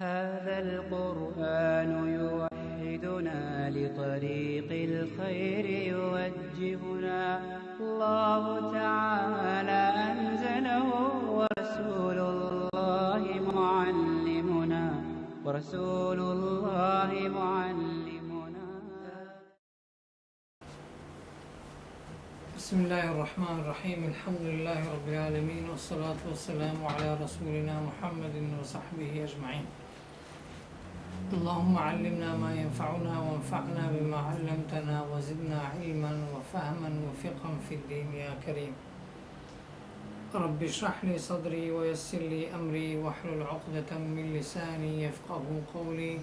هذا القرآن يوحدنا لطريق الخير يوجهنا الله تعالى أنزله ورسول الله معلمنا ورسول الله معلمنا بسم الله الرحمن الرحيم الحمد لله رب العالمين والصلاة والسلام على رسولنا محمد وصحبه أجمعين اللهم علمنا ما ينفعنا وانفعنا بما علمتنا وزدنا علما وفهما وفقا في الدين يا كريم رب اشرح لي صدري ويسر لي أمري واحلل عقدة من لساني يفقه قولي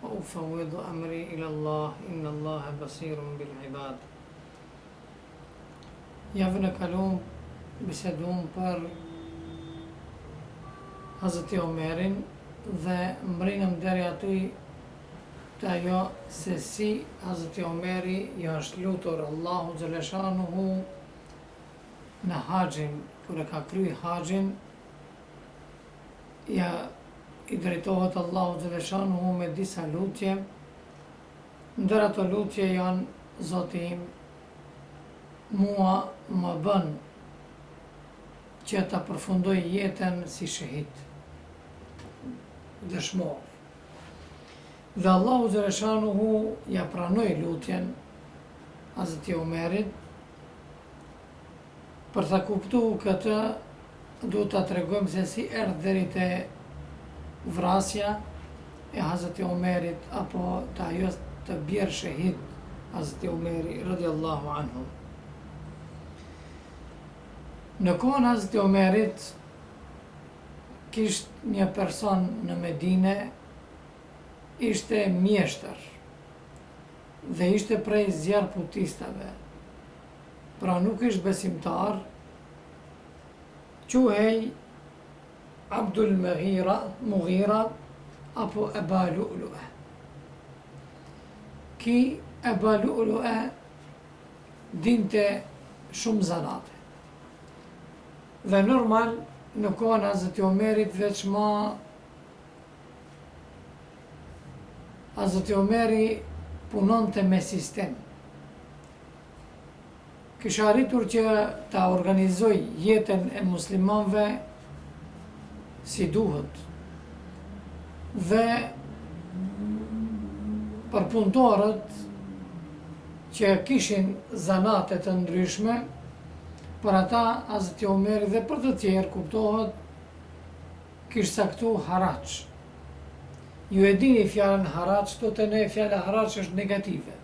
وأفوض أمري إلى الله إن الله بصير بالعباد Javën e kalum bisedum për Hazreti Omerin dhe mrinëm deri aty te ajo se si Hazreti Omeri i është lutur Allahu xheleshanuhu në haxhin, kur e ka kry haxhin, ja i drejtohet Allahu xheleshanuhu me disa lutje, ndër ato lutje janë Zoti im, mua më bën që ta përfundoj jetën si shehid, dëshmor. Dhe Allahu xheleshanuhu ja pranoi lutjen Hazreti Omerit, Për ta kuptu këtë, duhet ta tregojmë se si erdh deri te vrasja e Hazreti Omerit apo te ajo të bjerë shehid Hazreti Omeri radiallahu anhu. Në kohën Hazreti Omerit kishte një person në Medine ishte mjeshtër dhe ishte prej zjarrputistave. Pra nuk ishte besimtar, quhej Abdul Mughira, Mughira apo Eba Lu'lu'e. Ki Eba Lu'lu'e dinte shumë zanate. Dhe normal, në kohën e Hazreti Omerit veç ma Hazreti Omeri punonte me sistem. Kish arritur që ta organizojë jetën e muslimanëve si duhet dhe për punëtorët që kishin zanate të ndryshme, për ata Hazreti Omeri dhe për të tjerë kuptohet kish caktu haraç. Ju e dini fjalën haraç, këtu te ne fjala haraç është negative.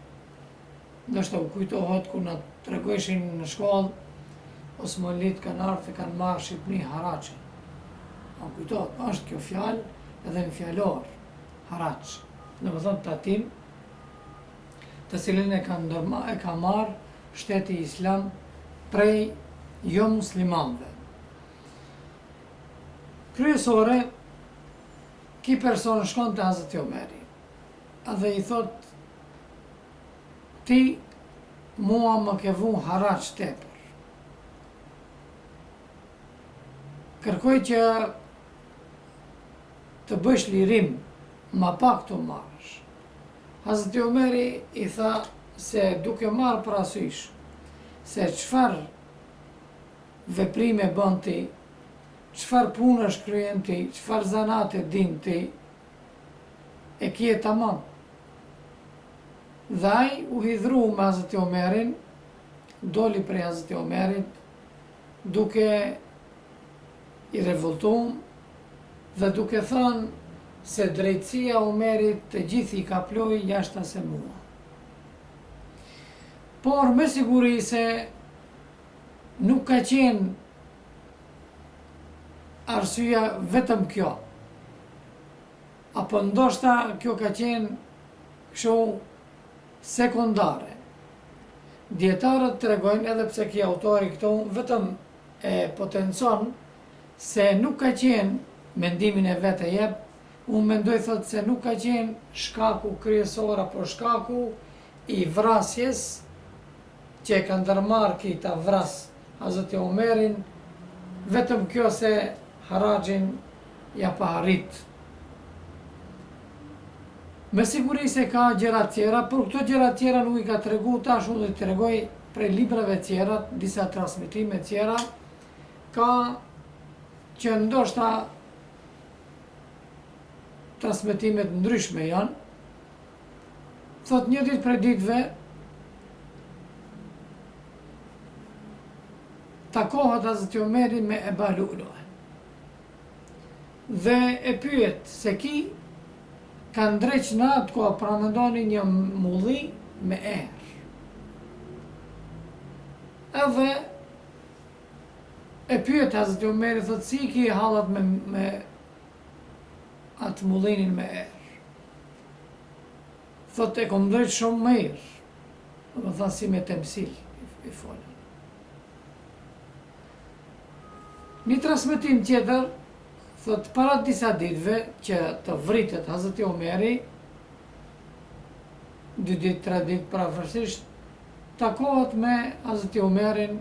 Ndoshta u kujtohet kur na tregojshin në shkollë, Osmanlit kanë ardhë e kanë marrë Shqipni haraçin. A u kujtohet, është kjo fjalë edhe në fjalor, haraç. Domethënë tatim, të cilin e ka ndërma, e ka marrë shteti islam prej jo muslimanëve. Kryesore, ki person shkon te Hazreti Omeri dhe i thot Ti mua më ke vu haraç tepër. Kërkoj që të bësh lirim, ma pak të marrësh. Hazreti Omeri i tha se duke marrë parasysh se çfarë veprime bën ti, çfarë punësh kryen ti, çfarë zanate din ti, e kje tamam. Dhe ai u hidhru me Hazreti Omerin, doli prej Hazreti Omerit, duke i revoltum dhe duke thënë se drejtësia e Omerit të gjithë i kaploi jashta se mua. Por me siguri se nuk ka qenë arsyeja vetëm kjo. Apo ndoshta kjo ka qenë kështu sekondare. Dijetarët tregojnë edhe pse ky autori këtu vetëm e potencon se nuk ka qenë mendimin e vet e jep, unë mendoj thotë se nuk ka qenë shkaku kryesor apo shkaku i vrasjes që e ka ndërmarrë ky ta vras Hazreti Omerin, vetëm kjo se haraxhin ja pa rrit. Me siguri se ka gjëra tjera, por këto gjëra tjera nuk i ka tregu tash unë do t'i tregoj prej librave tjera, disa transmetime tjera, ka që ndoshta transmetime të ndryshme janë, thot një ditë prej ditëve, takohet Hazreti Omeri me Eba Lu'lu'en. Dhe e pyet se ki ka ndreq në atë kohë paramendoni një mulli me erë. Edhe e pyet Hazreti Omeri thotë si i ki hallat me, me atë mullinin me erë. Thotë e kom ndreq shumë mirë. Domethënë si me temsil i folën. Një transmetim tjetër thotë para disa ditëve që të vritet Hazreti Omeri, dy ditë, tre ditë përafërsisht, takohet me Hazreti Omerin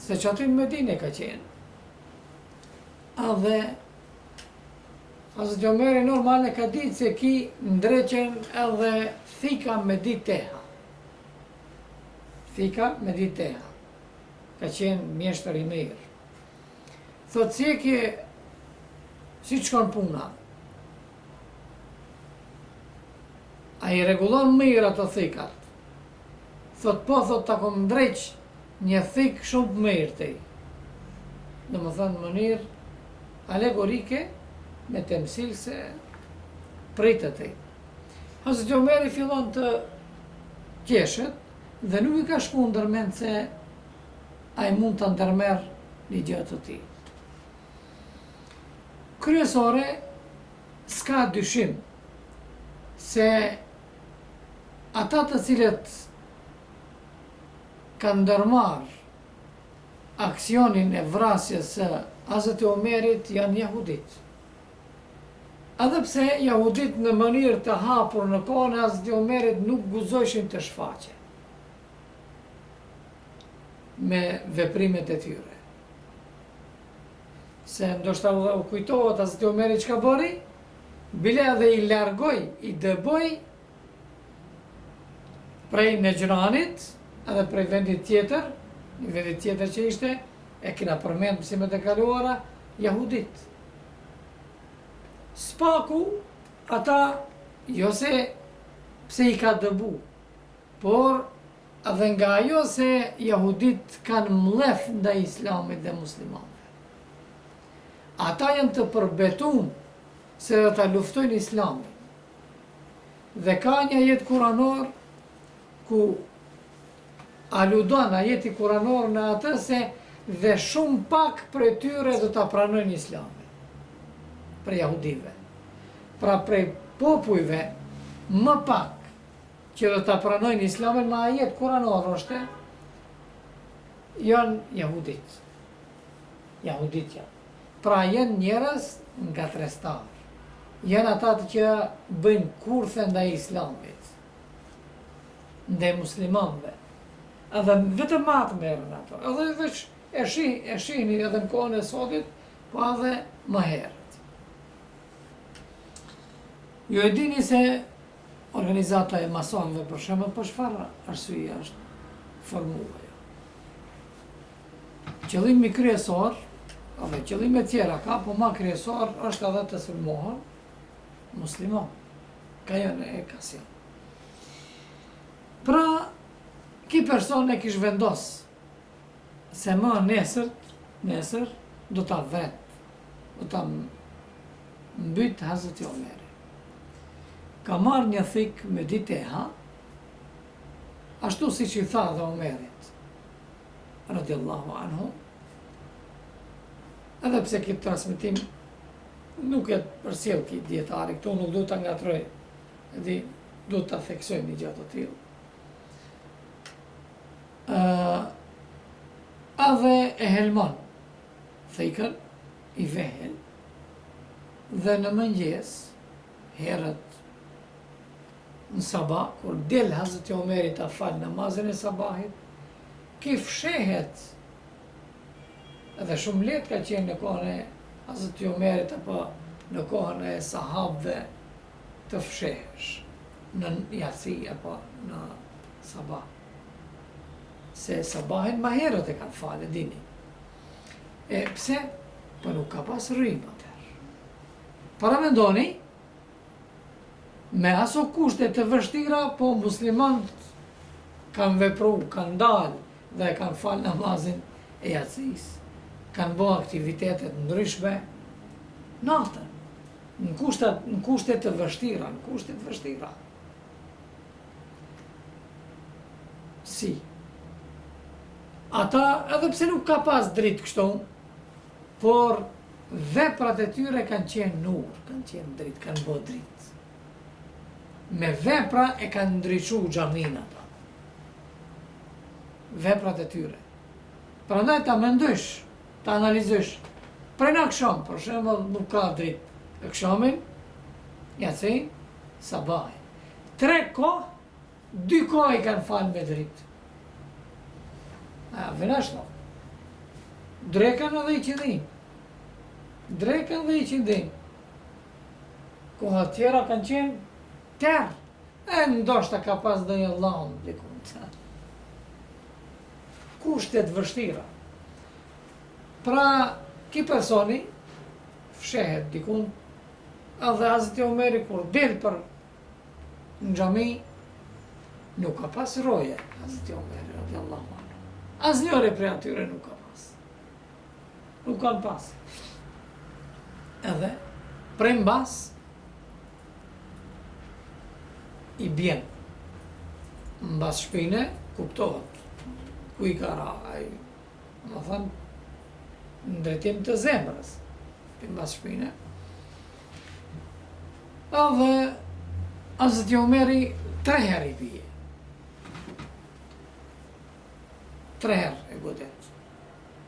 se që aty në Medine ka qenë. Edhe Hazreti Omeri normal e ka ditë se ki ndreqen edhe thika me dy teha. Thika me dy teha. Ka qenë mjeshtër i mirë. Thot si e ke, si të shkon puna? A i rregullon mirë ato thikat? Thot po, thot ta kom ndreq një thikë shumë të mirë te. Domethënë në mënyrë alegorike me temsil se pritet te. Hazreti Omeri fillon të qeshet dhe nuk i ka shku ndërmend se ai mund ta ndërmerr një gjë të tillë. Kryesore, s'ka dyshim se ata të cilët kanë ndërmarrë aksionin e vrasjes së Hazreti Omerit janë jahudit. Edhe pse jahudit në mënyrë të hapur në kohën e Hazreti Omerit nuk guxojshin të shfaqen me veprimet e tyre. Se ndoshta u kujtohet Hazreti Omeri çka bëri, bile edhe i largoi, i dëboi prej Nexhranit edhe prej vendit tjetër, një vendit tjetër që ishte, e kena përmend mësimet e kaluara, jahudit. S'paku ata jo se pse i ka dëbu, por edhe nga ajo se jahudit kanë mllef ndaj islamit dhe muslimanëve. Ata janë të përbetum se do ta luftojnë islamin. Dhe ka një ajet kuranor ku aludon ajeti kuranor në atë se dhe shumë pak prej tyre do ta pranojnë islamin. Prej jahudive. Pra prej popujve më pak që do ta pranojnë islamin me ajet kuranor është janë jahudit. Jahudit janë. Pra janë njerëz ngatërrestarë. Janë ata që bëjnë kurthe ndaj islamit. Ndaj muslimanëve. Edhe vetëm me atë merren ato. Edhe veç e shih, e shihni edhe në kohën e sotit, po edhe më herët. Ju e dini se organizata e masonëve për shembull për çfarë arsye është formuar. Qëllimi kryesor, edhe qëllime tjera ka, po ma kryesor është edhe të sulmohen musliman. Ka janë e ka s'janë. Pra, ki person e kish vendos se më nesër, nesër, do ta vret, do ta mbyt Hazreti Omeri. Ka marrë një thikë me dy teha, ashtu siç i tha dhe Omerit, radiallahu anhu, edhe pse këtë transmitim nuk e përcjell ki dijetari, këtu nuk du ta ngatroj, edhe du ta theksoj një gjë të tillë. Uh, edhe e helmon thikën, i vë helm, dhe në mëngjes, herët në sabah, kur del Hazreti Omeri ta fal namazin e sabahit, ki fshehet, edhe shumë lehtë ka qenë në kohën e Hazreti Omerit apo në kohën e sahabëve. të fshehesh në jaci apo në sabah. Se sabahin ma herët e kanë falë, e dini. E pse? Po nuk ka pas rrymë atëherë. Paramendoni, me aso kushte të vështira, po muslimant kanë vepru, kanë dalë dhe kanë falë namazin e jacisë, kanë bo aktivitete të ndryshme natën, në kushte, në kushte të vështira, në kushte të vështira. Si? Ata, edhe pse nuk ka pas dritë kështu, por veprat e tyre kanë qenë nur, kanë qenë dritë, kanë bo dritë. Me vepra e kanë ndriçu xhaminë ata. Veprat e tyre. Prandaj ta mendosh, ta analizosh. Prej në aksham, për shembull, nuk ka dritë. Akshamin, jacin, sabahin. Tre kohë, dy kohë i kanë falë me dritë. A, vjen ashtu. Drekën edhe iqindin. Drekën dhe iqindin. Koha tjera kanë qenë terr. E ndoshta ka pas ndonjë llambë dikund. Kushte të vështira. Pra, ky personi fshehet dikund, edhe Hazreti Omeri kur del për në xhami, nuk ka pas roje, Hazreti Omeri, radiallahu anhu. Asnjëri prej atyre nuk ka pas. Nuk kanë pas. Edhe, prej mbas, i bjen. Mbas shpine, kuptohet, ku i ka ra, ai, domethënë, në drejtim të zemrës, i mbas shpine. Edhe, Hazreti Omeri, tre herë i bie. Tre herë e godet.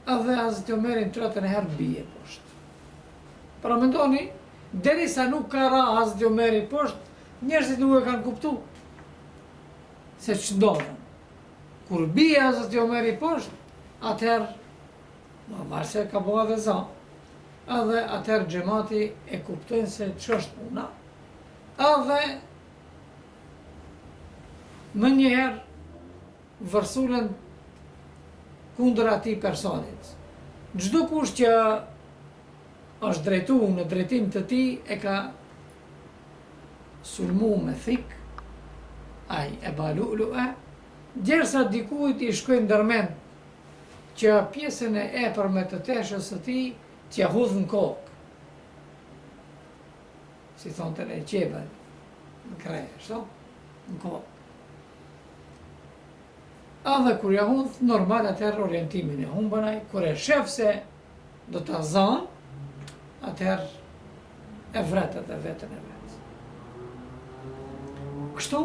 Edhe Hazreti Omeri në tretën herë bie poshtë. Paramendoni, derisa nuk ka ra Hazreti Omeri poshtë, njerëzit nuk e kanë kuptu se ç'ndodhën. Kur bie Hazreti Omeri poshtë, atëherë, normal se ka bo edhe za, edhe atëherë xhemati e kuptojnë se ç'është puna, edhe menjëherë vërsulen kundër atij personit. Çdokush që është drejtu në drejtim të tij e ka sulmu me thikë, ai Eba Lu'lu'e, gjersa dikujt i shkoi ndërmend që pjesën e epërme të teshës së tij t'ia hudhë në kokë, si thonë te ne qebel, në krye, ashtu, në kokë. Edhe kur ia hudh, normal atëherë orientimin e humbën ai, kur e shef se do ta zanë, atëherë e vret edhe veten e vet. Kështu,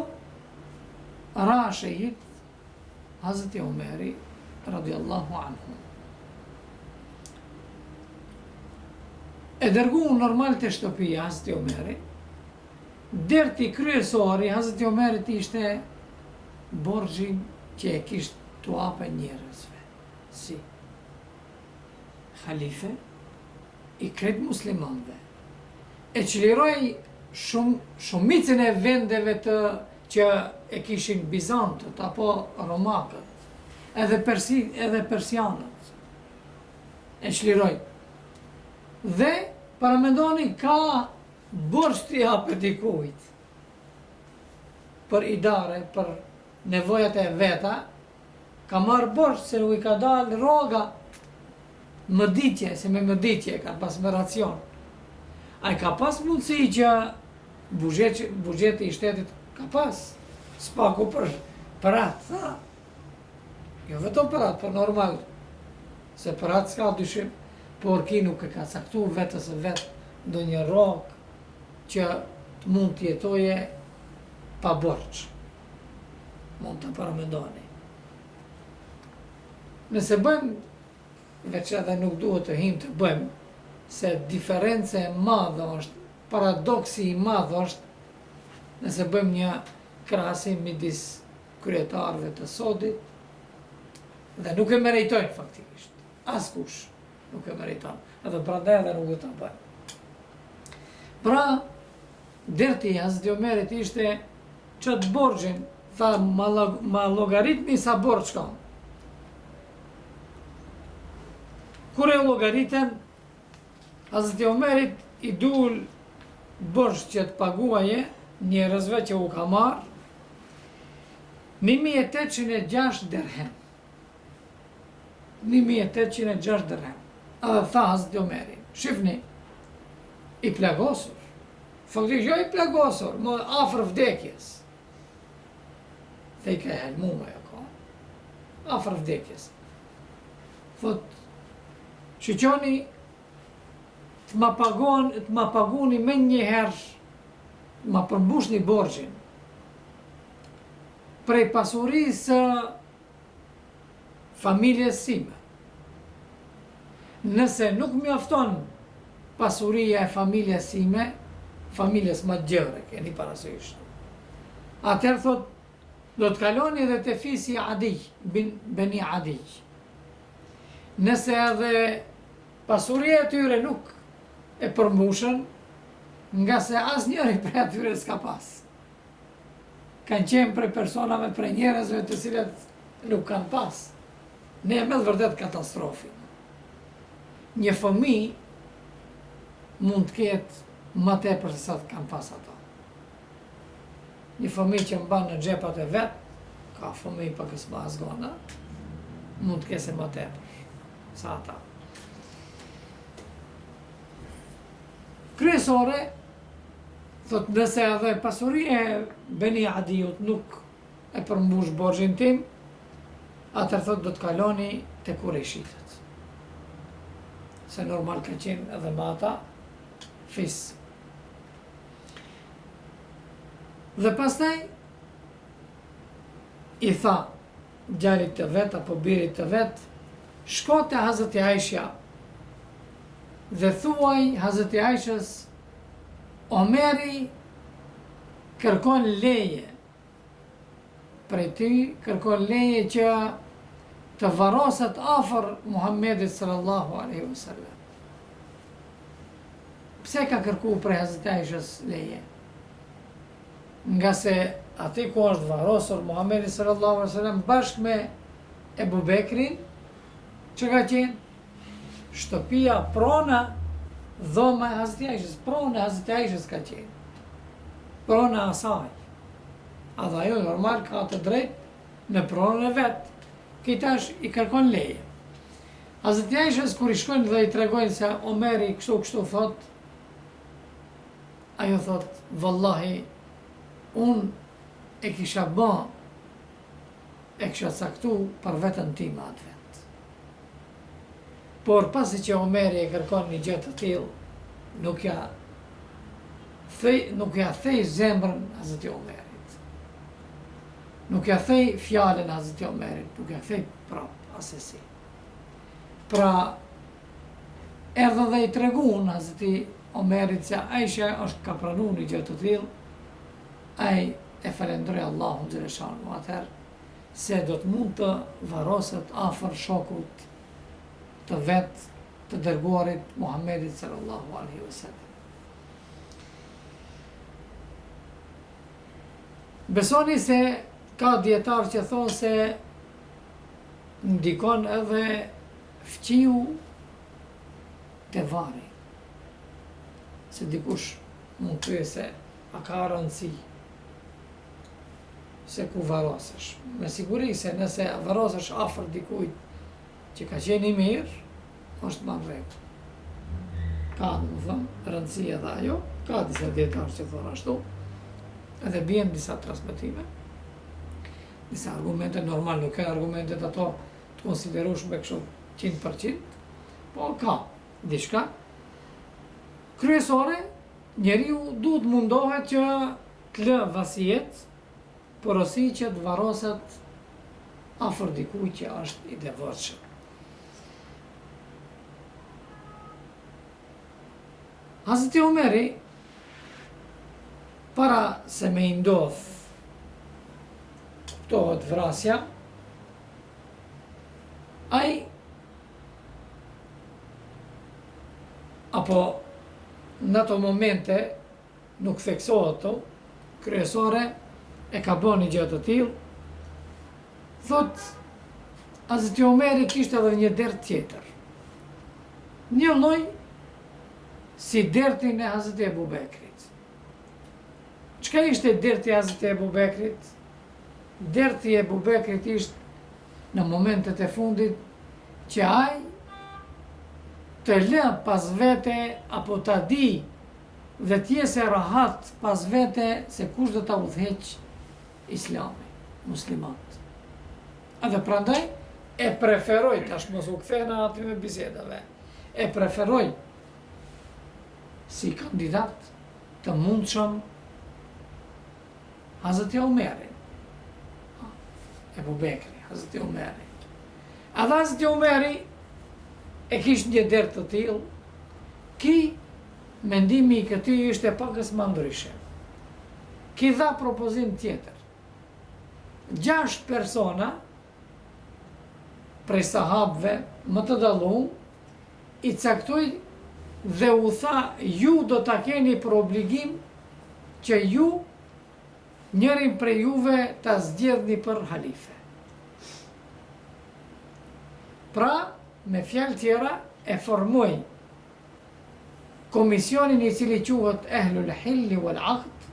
ra shehid Hazreti Omeri, radiallahu anhu. E dërgu normal te shtëpia Hazreti Omeri, derti kryesor i Hazreti Omerit ishte borxhin që e kishte t'u ape njerëzve, si halife i krejt muslimanëve, e çliroi shum, shumicën e vendeve të që e kishin bizantët apo romakët, edhe persi, edhe persianët. E çliroi. Dhe paramendoni ka borxh t'i ape dikujt për idare, për nevojat e veta, Ka marrë borxh se nuk i ka dalë rroga mëditje, se me mëditje e kanë pas me racion. Ai ka pas mundësi që buxhet, buxheti i shtetit ka pas, s'paku për, për atë, tha. Jo vetëm për atë, por normal, se për atë s'ka dyshim, por ky nuk e ka caktu vetës së vet ndonjë rrogë që të mund të jetoje pa borxh. Mund të paramendoni. Nëse bëjmë, veç edhe nuk duhet të him të bëjmë, se diferencë e madhe është, paradoksi i madh është, nëse bëjmë një krahasim midis kryetarëve të sodit, dhe nuk e meritojnë faktikisht, askush nuk e meriton, edhe prandaj edhe nuk do ta bëjmë. Pra, Derti i Hazreti Omerit ishte qat borxhin, tha ma, ma llogaritni sa borxh kam. Kur e llogaritën, Hazreti Omerit i dul borxh që të paguaje njerëzve që u ka marrë, 1806 derhem. 1806 dirhem. Edhe tha Hazreti Omeri, shifni, i plagosur. Faktikisht jo i plagosur, më afër vdekjes. Thika e helmume e ka. Afër vdekjes. Thot, shiqoni, të ma paguan, të ma paguni menjëherë, të ma përmbushni borxhin. Prej pasurisë së familjes sime. Nëse nuk mjafton pasuria e familjes sime, familjes më të gjerë, keni parasysh. Atëherë thot, do të kaloni edhe te fisi Adij, bin Beni Adij. Nëse edhe pasuria e tyre nuk e përmbushën, ngase asnjëri prej atyre s'ka pas. Kanë qenë prej personave, prej njerëzve të cilët nuk kanë pas. Ne me të vërtet katastrofë. Një fëmijë mund të ketë më tepër se sa të kanë pas ato. Një fëmijë që mban në xhepat e vet, ka fëmijë pakës më azgona, mund të ketë më tepër se ata. Kryesore, Thotë nëse edhe pasuria e Beni Adiut nuk e përmbush borxhin tim, atëherë thotë do të kaloni te Kurejshitët. Se normal ka qenë edhe me ata fis. Dhe pastaj i tha djalit të vet apo birit të vet, shko te Hazreti Aishja dhe thuaj Hazreti Aishës Omeri kërkon leje prej ty, kërkon leje që të varroset afër Muhammedit sallallahu alaihi wasallam. Pse ka kërku prej Hazreti Aishës leje? Ngase aty ku është varrosur Muhammedi sallallahu alaihi wasallam bashkë me Ebu Bekrin, që ka qenë Shtëpia, prona, dhoma e Hazreti Aishës, prona e Hazreti Aishës ka qenë. Prona asaj. Edhe ajo normal ka të drejtë në pronën e vet. Ky tash i kërkon leje. Hazreti Aishës kur i shkojnë dhe i tregojnë se Omeri kështu kështu thot, ajo thot, vallahi, unë e kisha ba, e kisha caktu për veten time atë vend. Por pasi që Omeri e kërkon një gjë të tillë, nuk ja thej, nuk ja thej zemrën Hazreti Omerit. Nuk ja thej fjalën Hazreti Omerit, nuk ja thej prap asesi. Pra, erdhën dhe i tregun Hazreti Omerit se Aisha është ka pranu një gjë të tillë, ai e falënderoi Allahun xheleshanuhu atëherë se do të mund të varroset afër shokut të vet të dërguarit Muhammedit sallallahu alaihi wasallam. Besoni se ka dijetarë që thonë se ndikon edhe fqiu te varri. Se dikush mund të pyesë se a ka rëndësi se ku varrosesh. Me siguri se nëse varrosesh afër dikujt që ka qenë i mirë, është më në rregull. Ka, domethënë, rëndësi edhe ajo, ka disa dijetarë që thonë ashtu, edhe bien disa transmetime, disa argumente, normal nuk janë argumentet ato të konsiderueshme kështu 100%, po ka diçka. Kryesore, njeriu duhet mundohet që të lë vasijet, porosi që të varroset afër dikujt që është i devotshëm. Hazreti Omeri, para se me i ndodh, kuptohet vrasja, ai apo në ato momente. nuk theksohet ktu, kryesore e ka bo një gjë të tillë, thotë Hazreti Omeri kishte edhe një dert tjetër. Një lloj si dertin e Hazreti Ebu Bekrit. Çka ishte derti i Hazreti Ebu Bekrit? Derti i Ebu Bekrit ishte në momentet e fundit që ai të lë pas vete apo ta di dhe të jesë rahat pas vete se kush do ta udhëheq islamin, muslimanët. Edhe prandaj e preferoi, tash mos u kthehna atyne bisedave, e preferoi si kandidat të mundshëm Hazreti Omerin. Ebu Bekri, Hazreti Omeri. Edhe Hazreti Omeri e kish një dert të tillë, ky mendimi i këtij ishte pakës ma ndryshe. Ky dha propozim tjetër. Gjashtë persona prej sahabëve më të dallum i caktoi dhe u tha ju do ta keni për obligim që ju njërin prej juve ta zgjedhni për halife. Pra, me fjalë tjera, e formoi komisionin i cili quhet Ehlul Hilli wal Aqd,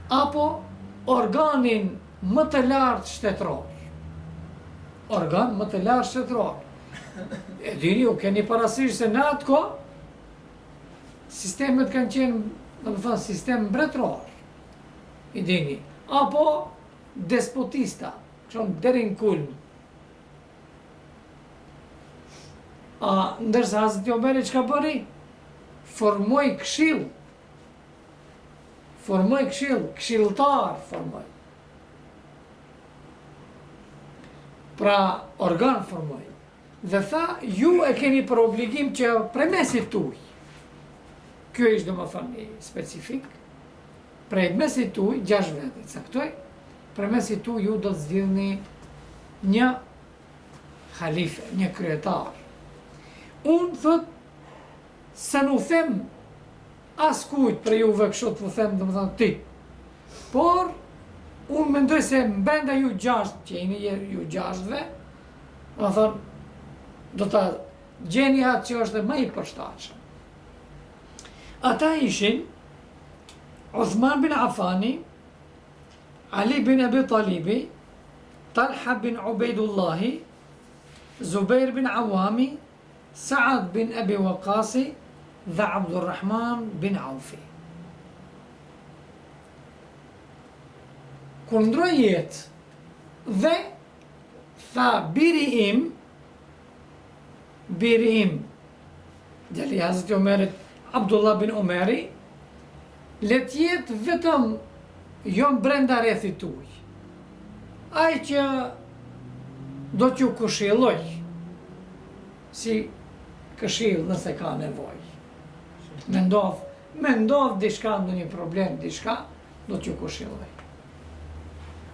apo organin më të lartë shtetëror. Organ më të lartë shtetëror. E dini, ju keni parasysh se në atë kohë, sistemet kanë qenë, domethënë, sistem mbretëror. I dini. Apo despotista, kështu deri në kulm. A, ndërsa Hazreti Omeri çka bëri? Formoi këshill. Formoi këshill, këshilltar formoi. Pra, organ formoi. Dhe tha, ju e keni për obligim që prej mesit tuj. Kjo ishte domethënë një specifik. Prej mesit tuj, gjashtë vetë, caktoi, prej mesit tuj ju do të zgjidhni një halife, një kryetar. Unë, thot, s'un them askujt prej juve kështu të them, domethënë ti. Por, unë mendoj se brenda ju gjashtë, që jeni ju gjashtëve, domethënë, do ta gjeni atë që është më i përshtatshëm. Ata ishin Uthman bin Afani, Ali bin Ebi Talibi, Talha bin Ubejdullahi, Zubejr bin Awami, Sa'ad bin Ebi Waqasi dhe Abdurrahman bin Aufi. Kur ndroi jetë dhe tha biri im, biri im, djali i Hazreti Omerit, Abdullah bin Omeri, le të jetë vetëm jo brenda rrethit tuaj. Ai që do t'ju këshilloj si këshill nëse ka nevojë. Me ndodh, me ndodh diçka ndonjë problem diçka, do t'ju këshilloj.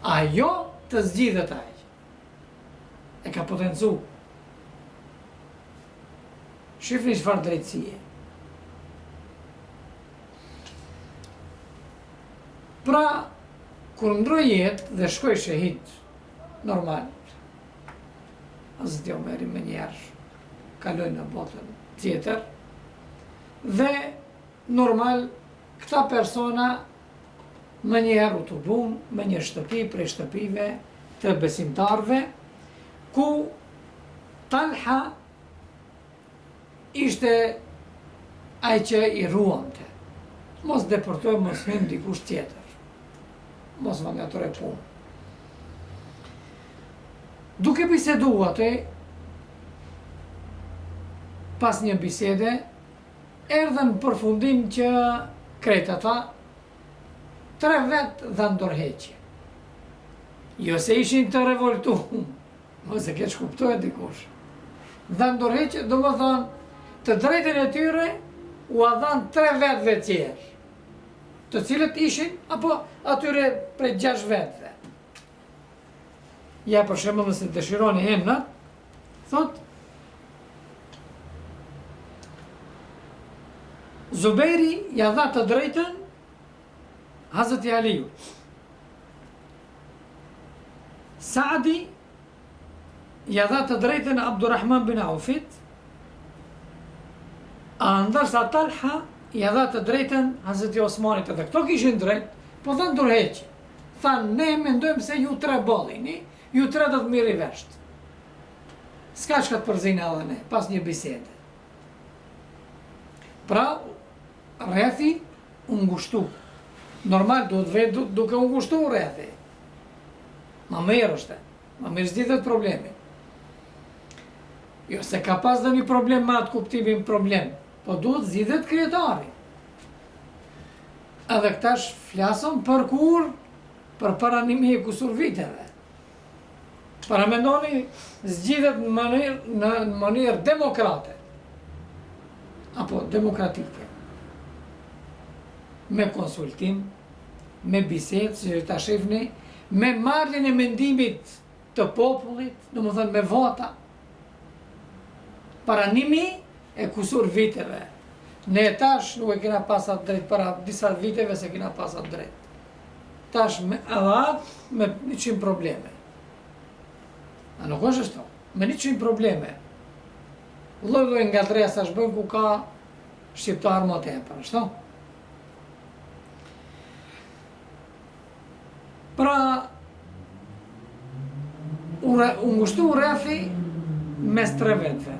A jo të zgjidhet ai. E ka potencu. Shifni çfarë drejtësie. Pra, kur ndroi jetë dhe shkoi shehid, normal, Hazreti Omeri menjëherë kaloi në botën tjetër, dhe normal, këta persona menjëherë u tubun në një shtëpi prej shtëpive të besimtarëve, ku Talha ishte ai që i ruante. Mos depërtoj, mos hyn dikush tjetër. Mos më ngatërroj punë. Duke bisedu aty, pas një bisede, erdhën në përfundim që krejt ata, tre vetë dhanë dorëheqje. Jo se ishin të revoltu, Mos e keqkuptojë dikush. Dhanë dorëheqje, domethënë, të drejtën e tyre ua dhanë tre vetëve tjerë, të cilët ishin, apo atyre prej gjashtë vetëve. Ja, për shembull, nëse dëshironi emnat, thot, Zuberi ia dha të drejtën. Hazreti Aliu. Saadi ia dha të drejtën Abdurrahman bin Aufit, a ndërsa Talha ia dha të drejtën Hazreti Osmanit edhe këto kishin drejt, po dhanë dorëheqje. Thanë, ne mendojmë se ju tre boll jeni, ju tre do të merrni vesh. S'ka çka të përzihna edhe ne, pas një bisede. Pra, rrethi u ngushtu. Normal, duhet vetë duke u ngushtu rrethi. Ma mirë është, ma mirë zgjidhet problemi. Jo se ka pas ndonjë problem me atë kuptimin problem, po duhet zgjidhet kryetari. Edhe tash flasim për kur, për para një mijë e kusur viteve. Paramendoni zgjidhet në mënyrë, në mënyrë demokrate, apo demokratike, me konsultim, me bisedë, si ta shifni, me marrjen e mendimit të popullit, domethënë me vota, para një mijë e kusur viteve. Ne tash nuk e kena pas atë drejt, para disa viteve s'e kena pas atë drejt. Tash me edhe atë me 100 probleme. A nuk është ashtu? Me 100 probleme. Lloj-lloj ngatërresash bëjnë ku ka shqiptar më tepër, ashtu? Pra, u, u ngushtu rrethi mes tre vetëve.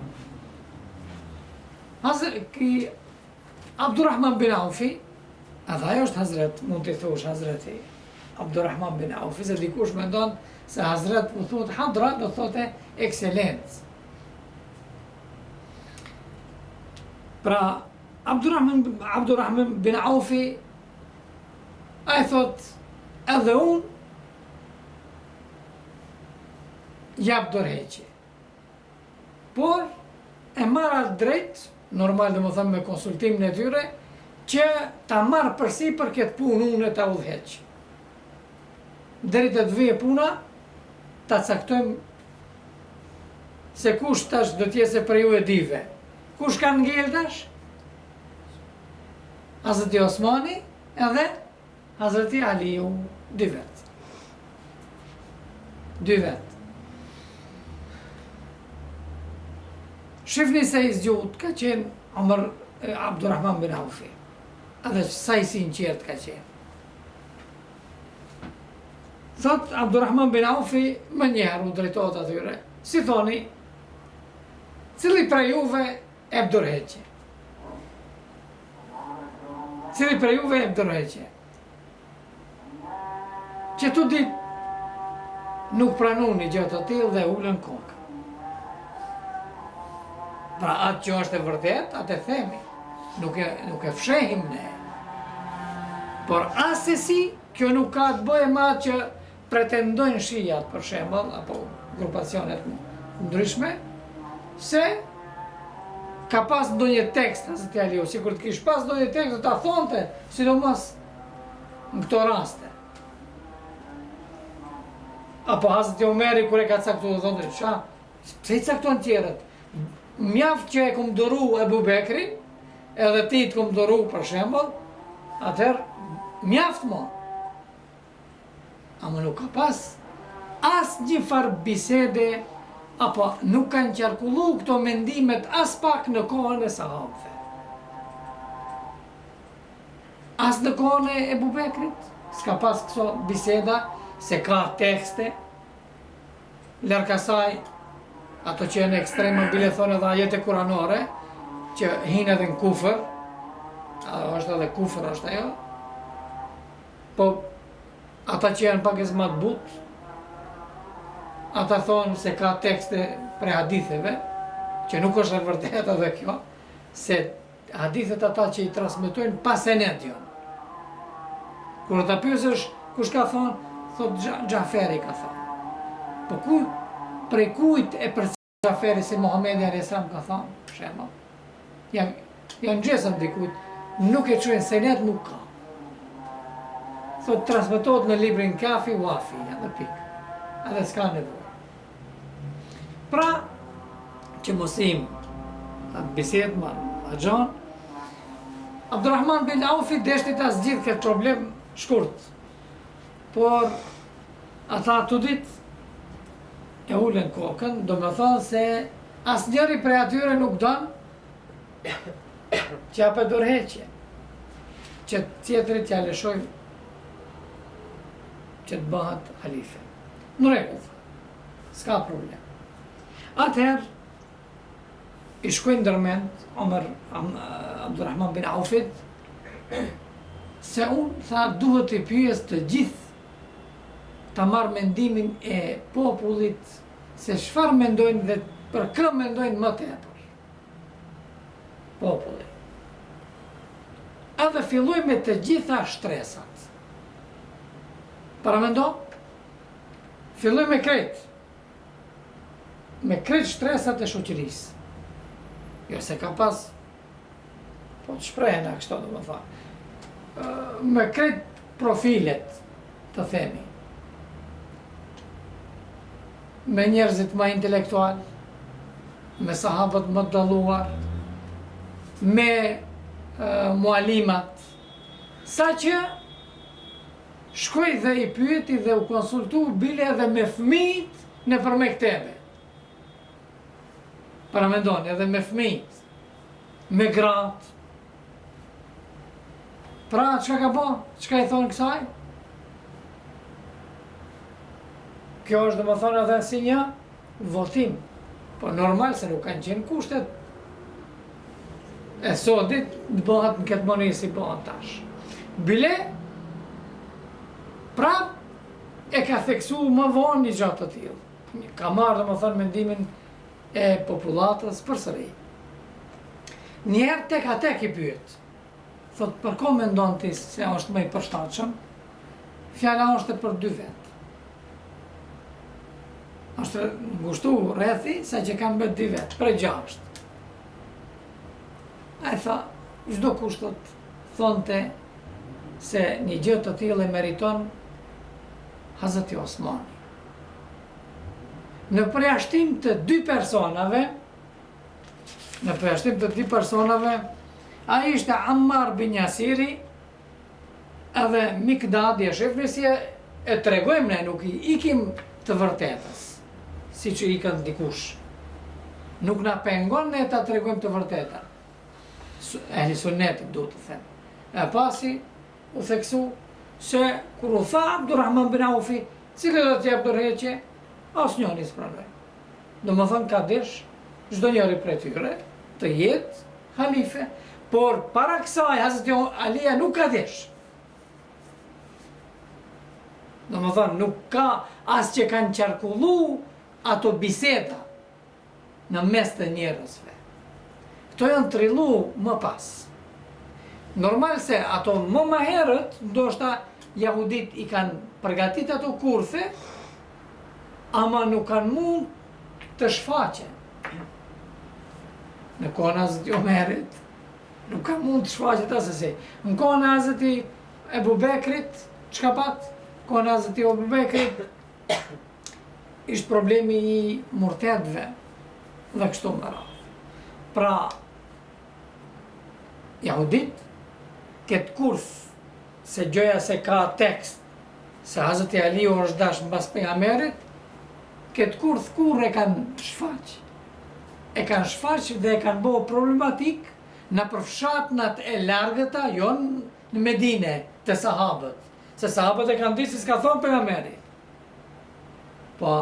Hazër, ki Abdurrahman bin Aufi, edhe ai është Hazret, mund t'i thush Hazreti Abdurrahman bin Aufi, se dikush mendon se Hazret mu thotë Hadra, do thote ekselencë. Pra, Abdurrahman, Abdurrahman bin Aufi, ai thot, edhe unë, jap dorëheqje. Por, e marr atë drejt, normal domethënë me konsultimin e tyre, që ta marr përsipër këtë punë unë e ta udhëheq. Deri të të vijë puna, ta caktojmë se kush tash do të jetë se prej ju e dyve. Kush ka ngel tash? Hazreti Osmani edhe Hazreti Aliu, dy vet. Dy vet. Shifni sa i zgjut ka qenë Omer Abdurrahman bin Aufi. Edhe sa i sinqert ka qenë. Thot Abdurrahman bin Aufi menjëherë u drejtohet atyre. Si thoni, cili prej juve jep dorëheqje? Cili prej juve jep dorëheqje? Që të dy nuk pranun një gjë të tillë dhe ulën kokë. Pra atë që është e vërtet, atë e themi. Nuk e, nuk e fshehim ne. Por asesi, kjo nuk ka të bëjë me atë që pretendojnë shijat, për shembull, apo grupacionet ndryshme, se ka pas ndonjë tekst Hazreti Aliu, sikur të kish pas ndonjë tekst do ta thonte, sidomos në këto raste. Apo Hazreti Omeri kur e ka caktu, do thonte, ça, pse i cakton tjerët? Mjaft që e kom duru Ebu Bekrin, edhe ti të kom duru për shembull, atëherë mjaft mo. Ama nuk ka pas asnjë farë bisede apo nuk kanë qarkullu këto mendimet aspak në kohën e sahabëve. As në kohën e Ebu Bekrit, s'ka pas këso biseda, se ka tekste, larg asaj, ato që janë ekstreme, bile thonë edhe ajete kuranore, që hinë edhe në kufër, a është edhe kufër është ajo, Po, ata që janë pakëz ma të butë, ata thonë se ka tekste prej haditheve, që nuk është e vërtetë edhe kjo, se hadithet ata që i transmetojnë pa senet janë. Kur ta pyesësh kush ka thonë, thotë Xhaferi ka thonë. Po ku, prej kujt e për Xhaferi se Muhamedi alayhis salam ka thënë, për shembull, ja ja ngjesën dikujt, nuk e çojnë senet nuk ka. Thot transmetohet në librin Kafi Wafi, edhe pik. Edhe s'ka nevojë. Pra, që mos im atë bisedë ma, ma gjonë, Abdurrahman bin Aufi deshti ta zgjidh këtë problem. Shkurt. Por, ata të dytë e ulën kokën, domethonë se asnjëri prej atyre nuk don të japë dorëheqje, që tjetrit t'ia lëshojë që të bëhet halife. Në rregull, s'ka problem. Atëherë, i shkoi ndërmend Omer Abdurrahman bin Aufit, se unë, tha, duhet t'i pyes të gjithë ta marr mendimin e popullit se çfarë mendojnë dhe për kë mendojnë më tepër. Populli. Edhe filloi me të gjitha shtresat. Paramendo, filloi me krejt. Me krejt shtresat e shoqërisë. Jo se ka pas, po të shprehena kështu domethanë, me krejt profilet, të themi. Me njerëzit më intelektual, me sahabët më të dalluar, me mualimat, saqë shkoi dhe i pyeti dhe u konsultu bile edhe me fëmijët nëpër mektebe. Paramendoni, edhe me fëmijët, me gratë. Pra, çka ka bo? Çka i thonë kësaj? Kjo është domethonë edhe si një votim. Po normal se nuk kanë qenë kushtet e sodit të bëhet në këtë mënyrë si bëhet tash. Bile, pra, e ka theksu më vonë një gja të tillë. Ka marrë, domethonë, mendimin e popullatës përsëri. Njëherë tek a tek i pyet. Thot, për ko mendon ti se është më i përshtatshëm? Fjala është për dy vetë. Është ngushtu rrethi sa që kanë mbet dy vetë, prej gjashtë. Ai tha, çdokush thot, thonte se një gjë të tillë e meriton Hazreti Osmani. Në përjashtim të dy personave, në përjashtim të dy personave, ai ishte Ammar bin Jasiri edhe Mikdadi, e shifni si e, e tregojmë ne, nuk i ikim të vërtetës, siç i ikën dikush. Nuk na pengon ne ta tregojmë të vërtetën. Ehli sunnetit, duhet të them. E pasi, u theksu se kur u tha Abdurrahman bin Aufi, cili do të jap dorëheqje, asnjëri s'pranoi. Domethënë ka desh çdo njëri prej tyre të jetë halife, por para kësaj Hazreti Alia nuk ka desh. Domethënë nuk ka as që kanë qarkullu ato biseda në mes të njerëzve. Këto janë trillu më pas. Normal se ato më më herët, ndoshta jahudit i kanë përgatit ato kurthe, ama nuk kanë mund të shfaqen. Në kohën e Hazreti Omerit, nuk ka mund të shfaqet asesi. Në kohën e Hazreti Ebu Bekrit, çka pat? Kohën e Hazreti Ebu Bekrit, ishte problemi i murtedëve dhe kështu me radhë. Pra, jahudit, këtë kurth, se gjoja se ka tekst, se Hazreti Aliu është dash mbas pejgamberit, këtë kurth kur e kanë shfaq? E kanë shfaq dhe e kanë bo problematik nëpër fshatnat e largëta, jo në Medine, te sahabët. Se sahabët e kanë ditë se s'ka thonë pejgamberi. Po,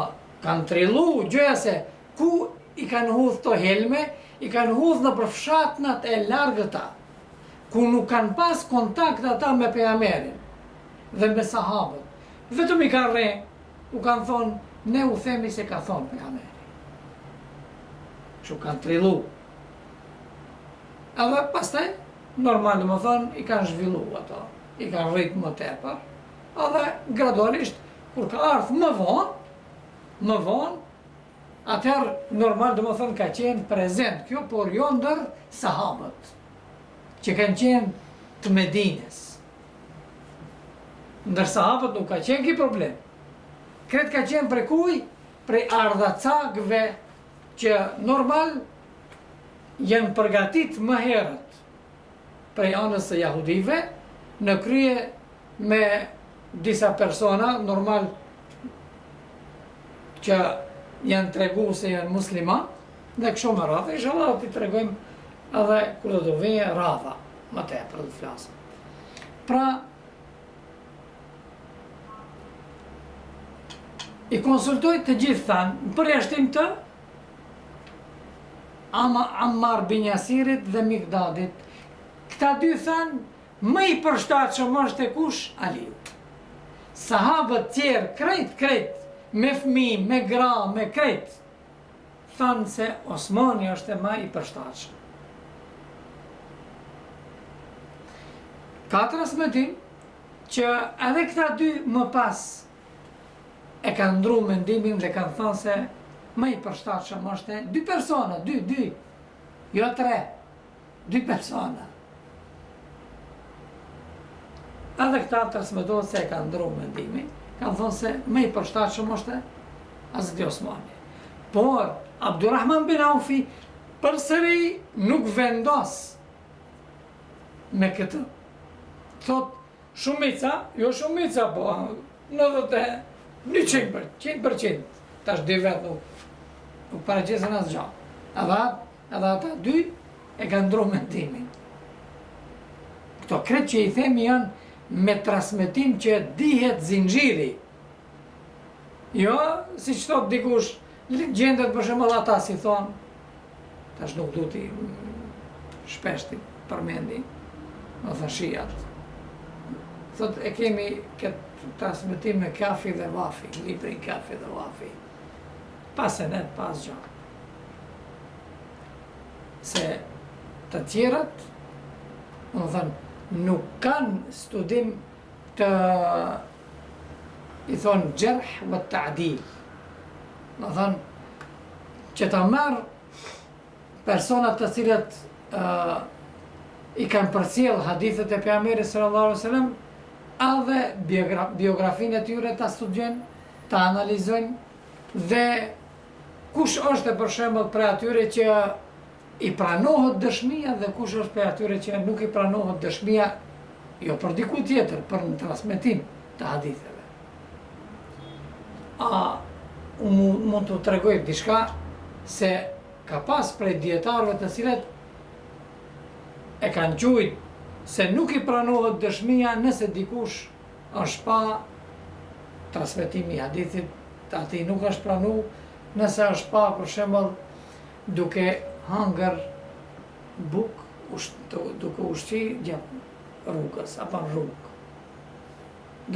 kanë trillu, gjoja se ku i kanë hudhë to helme, i kanë hudhë nëpër fshatnat e largëta, ku nuk kanë pas kontakt ata me pejgamberin dhe me sahabët. Vetëm i kanë rre, u kanë thonë, ne u themi se ka thonë pejgamberi. Kështu kanë trillu. Edhe pastaj, normal domethonë, i kanë zhvillu ato, i kanë rritë më tepër, edhe gradualisht, kur ka ardhë më vonë, më vonë, atëherë normal domethonë ka qenë prezent kjo, por jo ndër sahabët, që kanë qenë të Medines. Ndër sahabët nuk ka qenë ky problem. Krejt ka qenë prej kuj? Prej ardhacakëve që normal janë përgatit më herët prej anës së jahudive në krye me disa persona, normal që janë tregu se janë musliman, dhe kështu me radhë, inshallah do t'i tregojmë edhe kur do të vijë radha, më tepër do të flasim. Pra, i konsultoi të gjithë thanë, në përjashtim të Ama Ammar bin Jasirit dhe Mikdadit. Këta dy thanë, më i përshtatshëm është te kush? Aliu. Sahabët tjerë, krejt, krejt, me fëmi, me gra, me krejt, thanë se Osmani është më i përshtatshëm. Ka transmetim që edhe këta dy më pas e kanë ndru mendimin dhe kanë thënë se më i përshtatshëm është dy persona, dy, dy, jo tre, dy persona. Edhe këta transmetohet se e kanë ndru mendimin, kanë thënë se më i përshtatshëm është Hazreti Osmani. Por, Abdurrahman bin Aufi përsëri nuk vendos me këtë. Thot, shumica, jo shumica, po, 91 për, 100%, tash dy vetë nuk, nuk paraqesin asgjë. Edhe, edhe ata dy e kanë ndru mendimin. Këto krejt që i themi janë me transmetim që dihet zinxhiri. Jo, siç thot dikush, gjendet për shembull ata si thonë, tash nuk du t'i shpesh t'i përmendi, domethënë shijat. Thot, e kemi këtë transmetim me Kafi dhe Vafi, librin Kafi dhe Vafi. Pa senet, pa asgjë. Se të tjerat, domethënë, nuk kanë studim të i thonë xherh ve ta'dil. Domethënë, që ta marrë personat të cilët uh, i kanë përcjell hadithet e pejgamberit sallallahu alaihi wasallam, edhe biogra biografinë e tyre ta studiojnë, ta analizojnë dhe kush është për shembull prej atyre që i pranohet dëshmia dhe kush është prej atyre që nuk i pranohet dëshmia, jo për diku tjetër, për në transmetim të haditheve. A unë mund të tregoj diçka se ka pas prej dijetarëve të cilët e kanë quajt se nuk i pranohet dëshmia nëse dikush është pa transmetimi i hadithit të atij nuk është pranu nëse është pa për shembull duke hangër bukë, duke ushqy gjatë rrugës, apo në rrugë,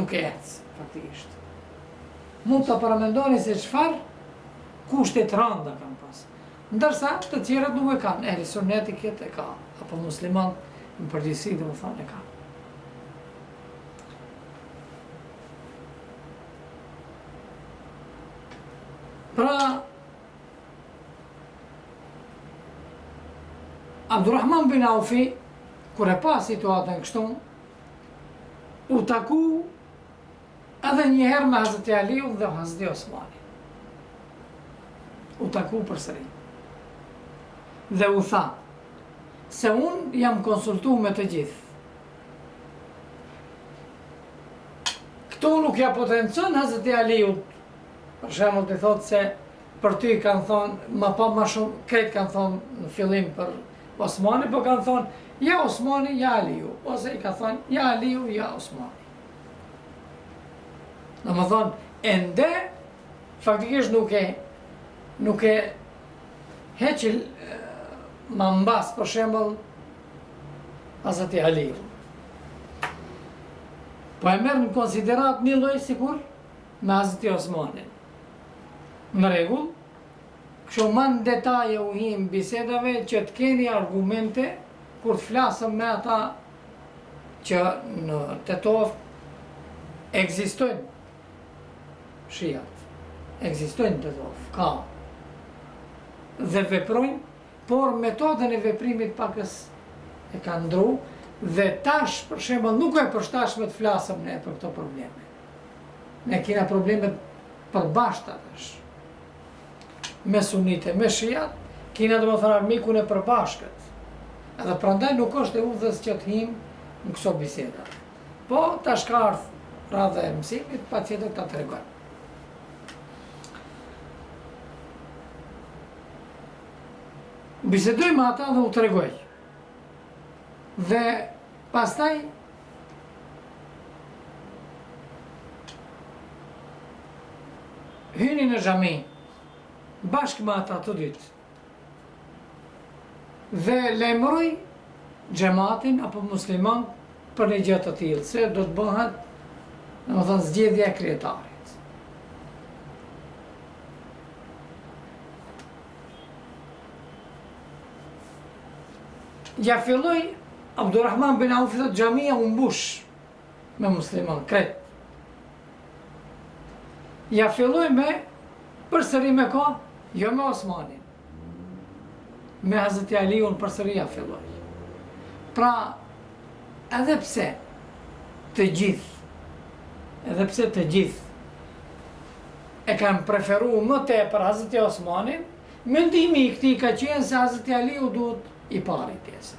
duke ecë, faktikisht. Mund të paramendoni se çfarë kushte të randa kanë pas. Ndërsa të tjerët nuk e kanë, ehli sunneti këtë e ka, apo musliman në përgjithësi domethënë e ka. Pra, Abdurrahman bin Aufi, kur e pa situatën kështu, u taku edhe një herë me Hazreti Aliun dhe Hazreti Osmanin. U taku përsëri. Dhe u tha, se unë jam konsultu me të gjithë. Këtu nuk ja potencon Hazreti Aliut, për shembull t'i thotë se për ty kanë thonë, ma pa ma shumë, krejt kanë thonë në fillim për Osmani, po kanë thonë, ja Osmani, ja Aliu, ose i ka thonë, ja Aliu, ja Osmani. Domethonë, ende, faktikisht nuk e, nuk e heq ma mbas, për shembull, Hazreti Aliu. Po e merr në konsideratë një lloj sikur me Hazreti Osmanin. Në rregull, kështu ma në detaje u him bisedave që të keni argumente kur të flasëm me ata që në Tetovë ekzistojnë shijat, ekzistojnë në Tetovë, ka dhe veprojnë, por metodën e veprimit pakës e kanë ndru dhe tash për shembull nuk e përshtatshme të flasëm ne për këto probleme. Ne kena probleme përbashkëta tash. Me sunite, me shijat, kena domethënë armikun e përbashkët. Edhe prandaj nuk është e udhës që të him në këso biseda. Po, tash ka ardhë radha e mësimit, patjetër ta tregojmë. Bisedoi me ata dhe u tregoi. Dhe pastaj hyni në xhami bashkë me ata të dytë dhe lajmëroi xhematin apo musliman për një gjë të tillë, se do të bëhet, domethënë, zgjedhja e kryetarit. Ja filloi Abdurrahman bin Auf thotë xhamia u mbush me musliman krejt. Ja filloi me përsëri me kë? Jo me Osmanin. Me Hazreti Aliun përsëri ja filloi. Pra, edhe pse të gjithë, edhe pse të gjithë e kanë preferu më tepër Hazreti Osmanin, mendimi i këtij ka qenë se Hazreti Aliu duhet i pari të jetë.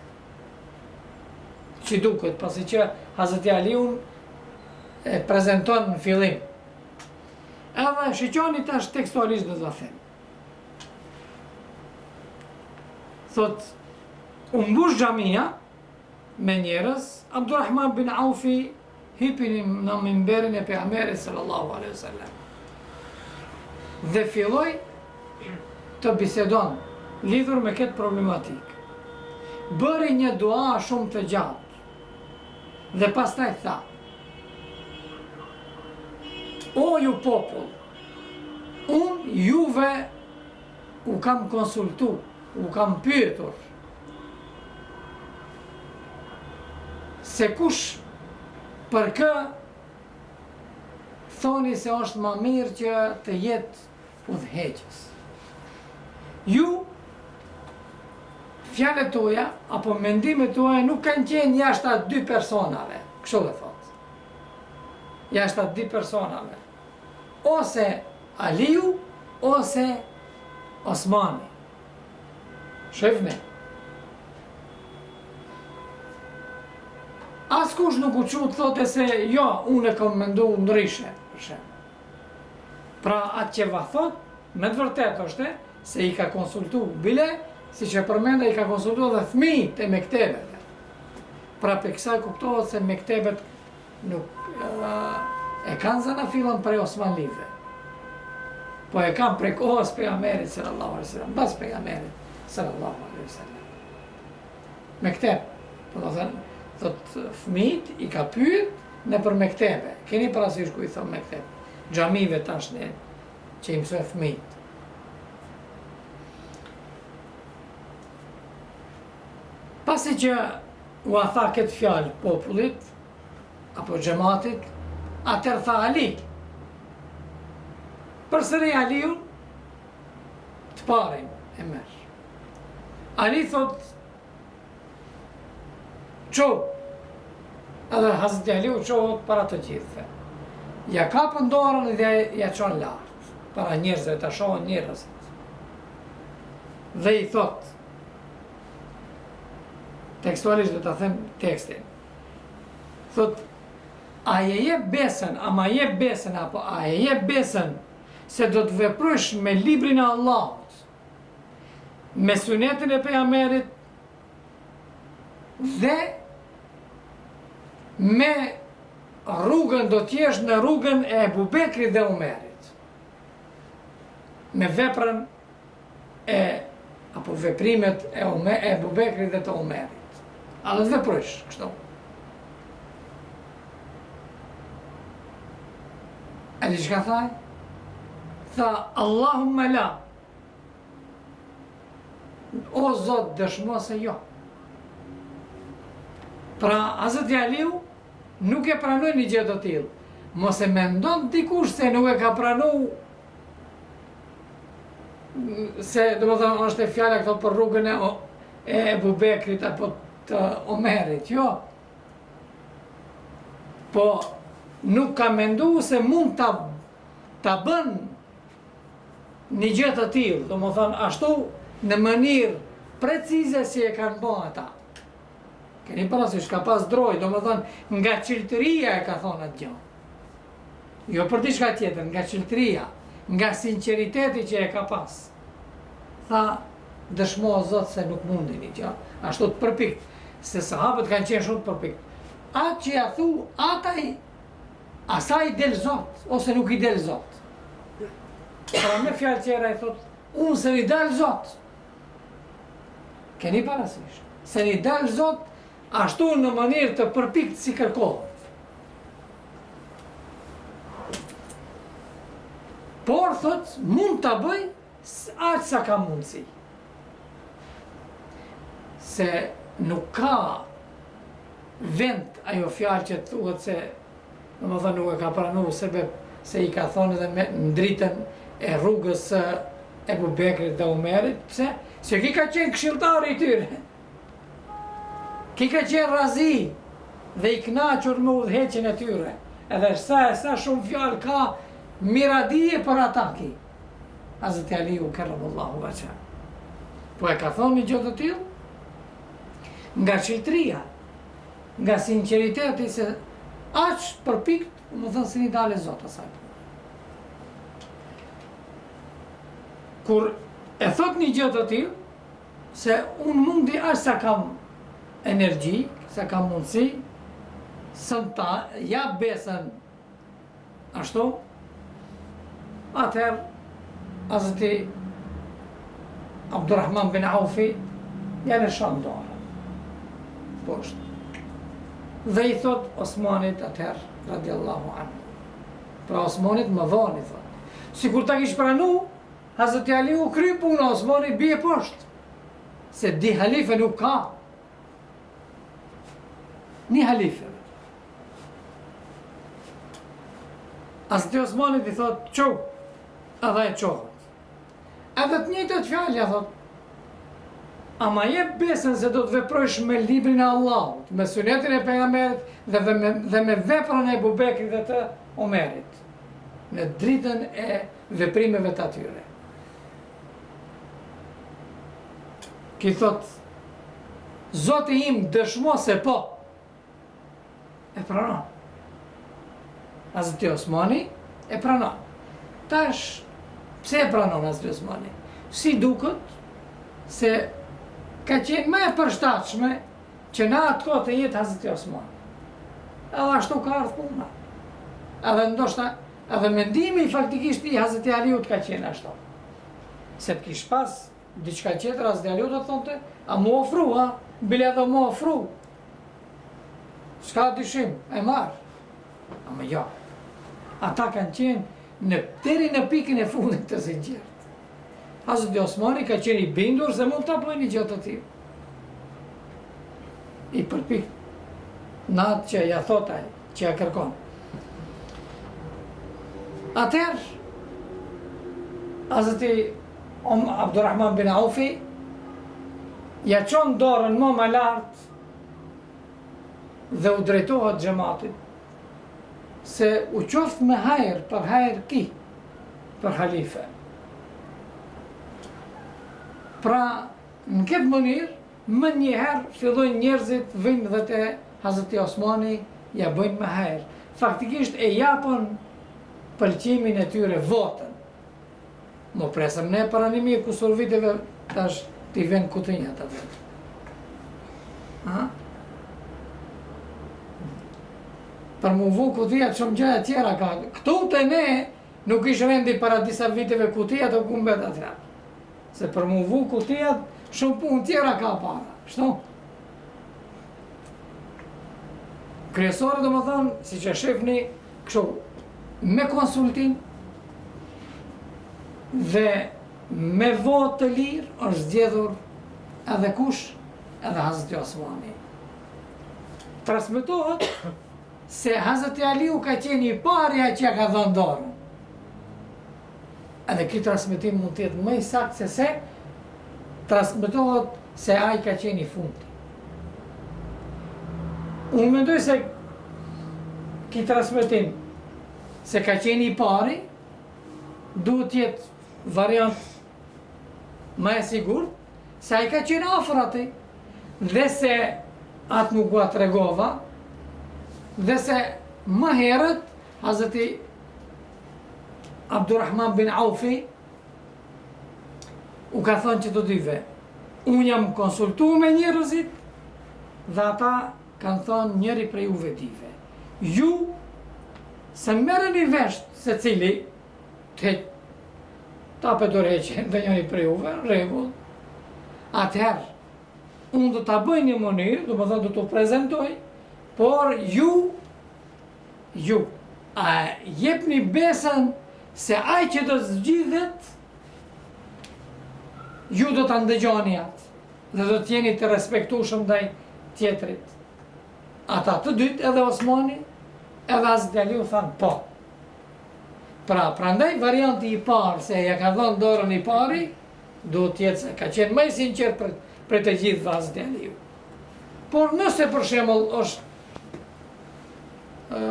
Si duket, pasi që Hazreti Aliun e prezenton në fillim. Edhe shiqoni tash tekstualisht do ta them. Thot, u mbush xhamia me njerëz, Abdurrahman bin Aufi hypi në mimberin e pejgamberit sallallahu alaihi wasallam. Dhe filloi të bisedon lidhur me këtë problematikë. Bëri një dua shumë të gjatë dhe pastaj tha: O ju popull, unë juve u kam konsultu, u kam pyetur se kush për kë thoni se është ma mirë që të jetë udhëheqës. Ju, fjalët tuaja apo mendimet tuaja nuk kanë qenë jashta dy personave, kështu dhe thotë. Jashta dy personave. Ose Aliu, ose Osmani. Shifni. Askush nuk u çu të thote se jo, unë e kam mendu ndryshe, për shembull. Pra atë që va thot, me të vërtetë është se i ka konsultu bile, siç e përmenda i ka konsultu edhe fëmijët e mektebeve. Pra prej kësaj kuptohet se mektebet nuk e kanë zanafillën prej Osmanlive. Po e kanë prej kohës pejgamberit sallallahu alaihi wasallam, mbas pejgamberit sallallahu alaihi wasallam. Mekteb, po do thënë, thot fëmijët i ka pyet nëpër mektebe. Keni parasysh ku i thon mekteb? Xhamive tash ne që i mësojnë fëmijët. Pasi që ua tha këtë fjalë popullit apo xhematit, atëherë tha Ali. Përsëri Aliun të parin e merr. Ali thot Çou! Edhe Hazreti Aliu çohet para të gjithëve. Ja kapën dorën dhe ja çon lart, para njerëzve ta shohin njerëzit. Dhe i thot, tekstualisht do ta them tekstin. Thot, a e jep besën, a ma jep besën, apo a e jep besën, se do të veprosh me librin e Allahut, me sunetin e pejgamberit dhe me rrugën do të jesh në rrugën e Ebu Bekrit dhe Omerit. Me veprën e apo veprimet e Ome, Ebu Bekrit dhe të Omerit. A do të veprosh kështu? A di çka tha? Tha Allahumma la. O Zot, dëshmo se jo. Pra, Hazreti Aliu nuk e pranoi një gjë të tillë. Mos e mendon dikush se nuk e ka pranu se, domethënë, është e fjala këto për rrugën e, e Ebu Bekrit apo të Omerit, jo. Po, nuk ka mendu se mund ta, ta bën një gjë të tillë, domethënë ashtu në mënyrë precize si e kanë bë ata. Keni parasysh, ka pas drojë, domethënë, nga çiltëria e ka thonë atë gjë. Jo për diçka tjetër, nga çiltëria, nga sinqeriteti që e ka pas. Tha, dëshmo o Zot se nuk mundi një gjë, ashtu të përpikt, se sahabët kanë qenë shumë të përpikt. Atë që ja thu, ata i, asaj i del Zot, ose nuk i del Zot. Pra me fjalë tjera i thot, unë s'un i dal Zot. Keni parasysh, s'un i dal Zot ashtu në mënyrë të përpikt si kërkohet. Por, thot, mund ta bëj aq sa kam mundësi. Se nuk ka vend ajo fjalë që thuhet se domethënë nuk e ka pranu sebep se i ka thonë edhe me në dritën e rrugës së Ebu Bekrit dhe Umerit, pse? Se ky ka qenë këshilltari i tyre. Ky ka qenë razi dhe i kënaqur me udhëheqjen e tyre. Edhe sa e sa shumë fjalë ka miradije për ata ky. Hazreti Aliu kerremallahu vexheh. Po e ka thonë një gjë të tillë? Nga çiltria, nga sinqeriteti se aq përpikt, domethënë s'un i dale zot asaj pune. Kur e thot një gjë të tillë, se unë mundi aq sa kam energji, sa kam mundësi, s'un ta jap besën Ashtu, atëherë, Hazreti Abdurrahman bin Aufi, ja lëshon dorën, poshtë. Dhe i thot Osmanit atëherë, radiallahu anhu. Pra Osmanit më vonë i thot. Sikur ta kish pranu, Hazreti Aliu kry puna, Osmani bie poshtë. Se di halife nuk ka. Një halife. Hazreti Osmanit i thot, çu, edhe e çohet. Edhe të njëjtat fjalë ja thot, a ma jep besën se do të veprojsh me librin e Allahut, me sunetin e pejgamberit dhe, dhe, me, dhe me veprën e Ebu Bekrit dhe të Omerit, në dritën e veprimeve të atyre. Ky thot, Zoti im dëshmo se po, E pranon. Hazreti Osmani e pranon. Tash, pse e pranon Hazreti Osmani? Si duket se ka qenë më e përshtatshme që në atë kohë të jetë Hazreti Osmani. Edhe ashtu ka ardhë puna. Edhe ndoshta, edhe mendimi faktikisht i Hazreti Aliut ka qenë ashtu. Se të kish pas diçka tjetër Hazreti Aliu do të thonte, a mu ofru, a? Bile edhe mu ofru. S'ka dyshim, e marr. Ama jo. Ata kanë qenë në deri në pikën e fundit të sinqertë. Hazreti Osmani ka qenë i bindur se mund ta bëjë një gjë të tillë. I përpikt në atë që ja thot ai, që ja kërkon. Atëherë, Hazreti Abdurrahman bin Aufi ja çon dorën më më lart dhe u drejtohet xhematit se u qoftë me hajr për hajr ky për halife. Pra, në këtë mënyrë, menjëherë fillojnë njerëzit vijnë dhe te Hazreti Osmani ja bëjnë me hajr. Faktikisht e japën pëlqimin e tyre votën. Mo presëm ne para një mijë kusur viteve, tash t'i vjen kutinjat atë. Ha? Për mu vu kutijat shumë gjëra tjera ka. Këtu te ne nuk ish rendi para disa viteve kutijat o ku mbet atëherë. Se për mu vu kutijat shumë punë tjera ka para. Shtu? Kryesore domethonë, siç e shifni, kështu, me konsultim dhe me votë të lirë është zgjedhur edhe kush, edhe Hazreti Osmani. Transmetohet se Hazreti Aliu ka qenë i pari ai që ja ka dhënë dorën. Edhe ky transmetim mund të jetë më i saktë se se transmetohet se ai ka qenë i fundit. Unë mendoj se ky transmetim se ka qenë i pari, duhet të jetë variant më e sigurt, se ai ka qenë afër atij, dhe se atë nuk ua tregova, dhe se më herët, Hazreti Abdurrahman bin Aufi, u ka thënë që të dyve, unë jam konsultu me njerëzit, dhe ata kanë thënë njëri prej juve dyve. Ju, se merreni vesh secili, të ta japë dorëheqje ndonjëri prej juve, në rregull, atëherë, unë do ta bëj një mënyrë, domethënë do t'u prezentoj, por ju, ju, a jepni besën se ai që do të zgjidhet, ju do ta ndëgjoni atë dhe do të jeni të respektueshëm ndaj tjetrit. Ata të dytë, edhe Osmani, edhe Hazreti Aliu thanë po. Pra, prandaj varianti i parë se ja ka dhënë dorën i pari, duhet të jetë se ka qenë më i sinqertë për prej të gjithëve Hazreti Aliu. Por nëse për shembull është ë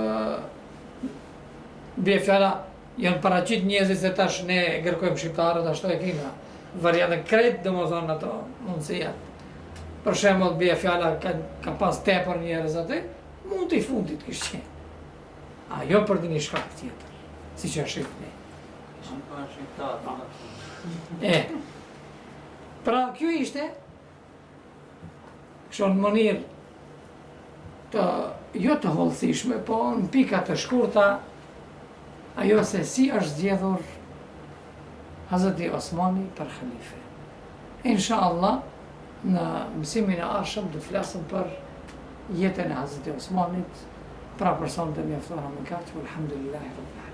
bie fjala janë paraqit njerëzit se tash ne kërkojmë shqiptarët ashtu e kina variantën krejt domethënë ato mundësia. Për shembull bie fjala ka, ka pas tepër njerëz aty, mund të i fundit kish qenë. A jo për ndonjë shkak tjetër, siç e shihni. Ishin pa shqiptarë. Po. E, pra kjo ishte, kështu në mënyrë të, jo të hollësishme, po në pika të shkurta, ajo se si është zgjedhur Hazreti Osmani për halife. Insha Allah, në mësimin e ardhshëm do të flasim për jetën e Hazreti Osmanit, pra për sonte mjaftohena me kaq, alhamdulillahi rabbil alamin.